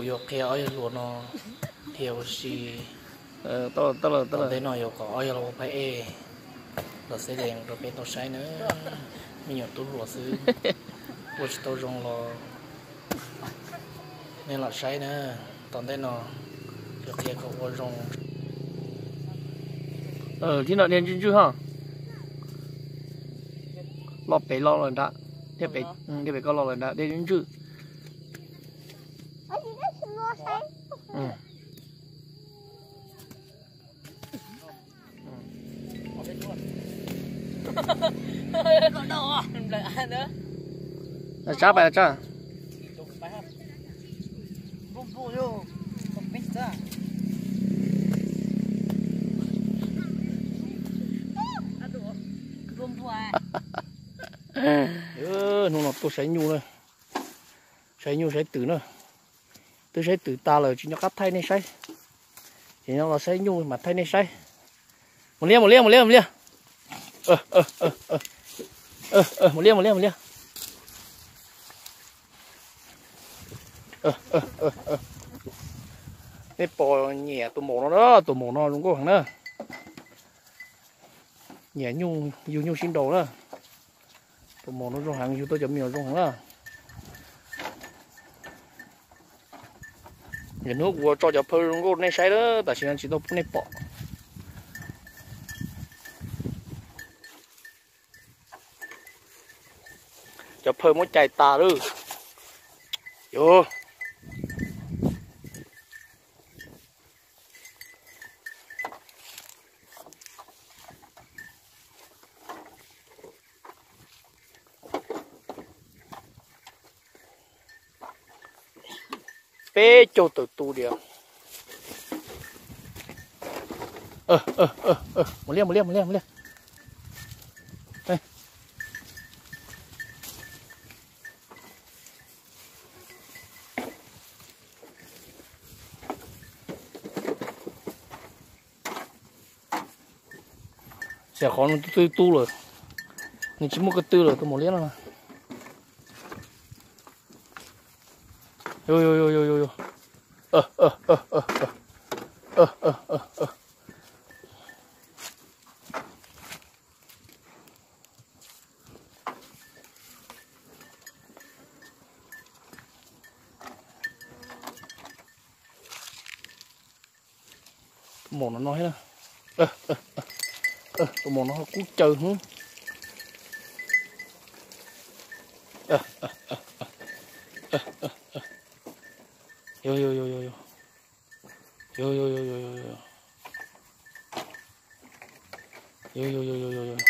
Kuv yuav qhia ob yawg hluas no qhia ua si. Tom ntej no yuav kom ob yawg los ua phab ej los xeb dees rau peb tau saib na. Me nyuam tub hluas xwb, ua tsis tau zoo los nej lam saib na. Tom ntej no yuav qhia kom ua zoo. Thib no dej ntswj ntswj ho. Loj pem loj lawm nrad, dej pem koj loj lawm nrad, dej ntswj ntswj. Tsab pais tsab. Hnub no tuaj saib nyuj na, saib nyuj saib twm na. Twb saib twm tas lawm tsis nco qab thaij nej saib, ces no los saib nyuj mam thaij nej saib. Mus liab mus liab mus liab mus liab. Mus liab mus liab mus liab. Nej pom nyiam tus maum no na, tus maum no zoo nkauj heev na. Nyiam nyuj, yug nyuj sib nraus na. Tus maum no zoo heev, yug tau cov me nyuam zoo heev na. Hnub kuv tso cov phaw zoo nkauj nej saib lawm, tam sim no tsis tau pub nej pom. Cov phaw muab cais tas lawm. Yog. Peb caug tawm tu diam. Mus liaj mus liaj mus liaj mus liaj. Xyov qhov no twb tu lawm, nws tsis muaj ko tw lawm tus maum liab no. Tus maum no no thiab na. Tus maum no ho kub caws hnub. Yog yog yog yog yog. Yog yog yog yog yog yog. Yog yog yog yog yog yog.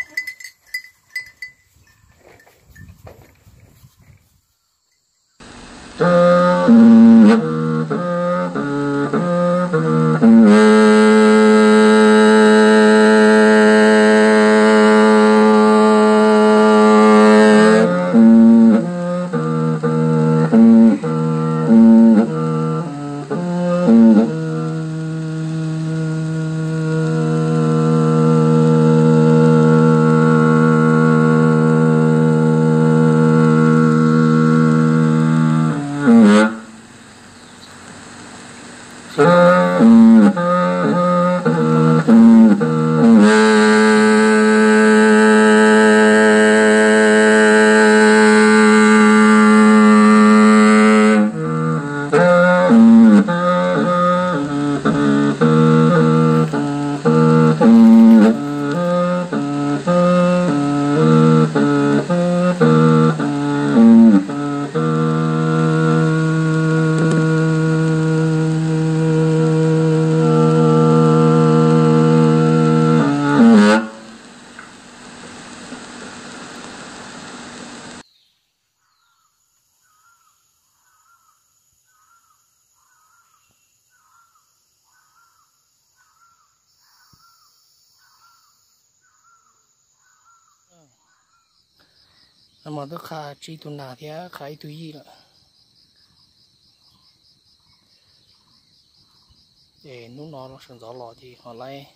Mas twb qha tsib tug nas thiab qha ib tug yij lawm. Es hnub no sawv ntxov los ces ho laib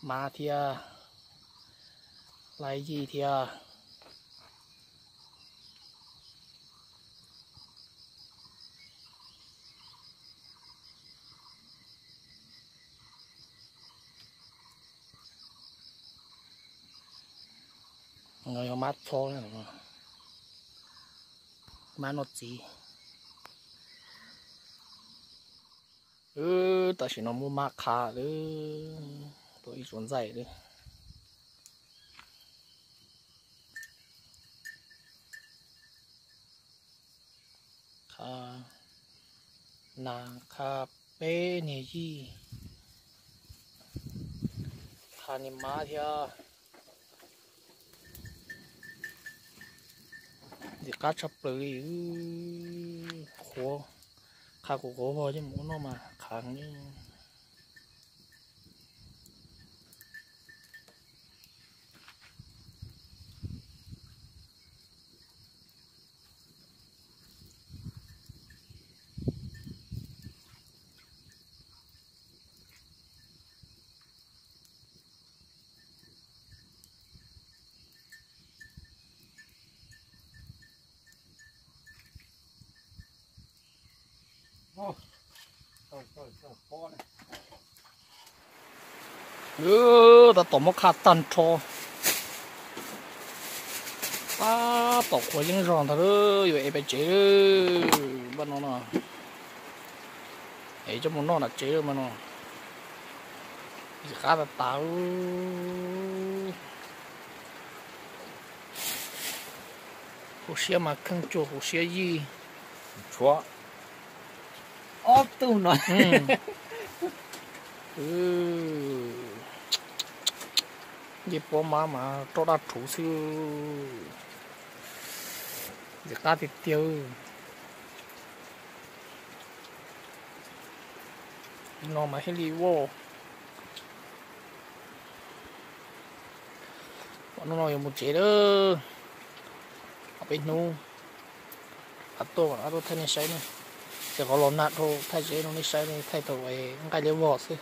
mab thiab laib yij thiab. No yog mab txhob, mab noj txiv. Tam sim no muaj mab qha lawm, tuaj ib tsuas ntxaij lawm. Qha nas, qha peb niag yij, qha niag mab thiab. Ntxim qab tshaj plaws li. Qhuav, qha kuv qhuav vog coj mus ua noj mas qha heev li. Tab tom muab qha tag nrho. Tab tom qhuav yeeb zog ntag, yuav ev pem tsev lawm npaj no no. Ev coj mus noj nram tsev lawm mas no. Ntxim qab tas tas. Hauv siab mas kheej cuag hauv siab yij. Tshuav ob tug no. Ncej pob mab mas roj daj rhuv xwb. Ntxim qab tiag tiag. No mas thiaj li vaj. Hnub no yuav mus tsev lawm. Ob peb hnub, tuaj tuaj thaij nej saib ne. Ces qhov los nag dhau thaij tsev no nej saib, nej thaij tau nqaij liab vog xwb.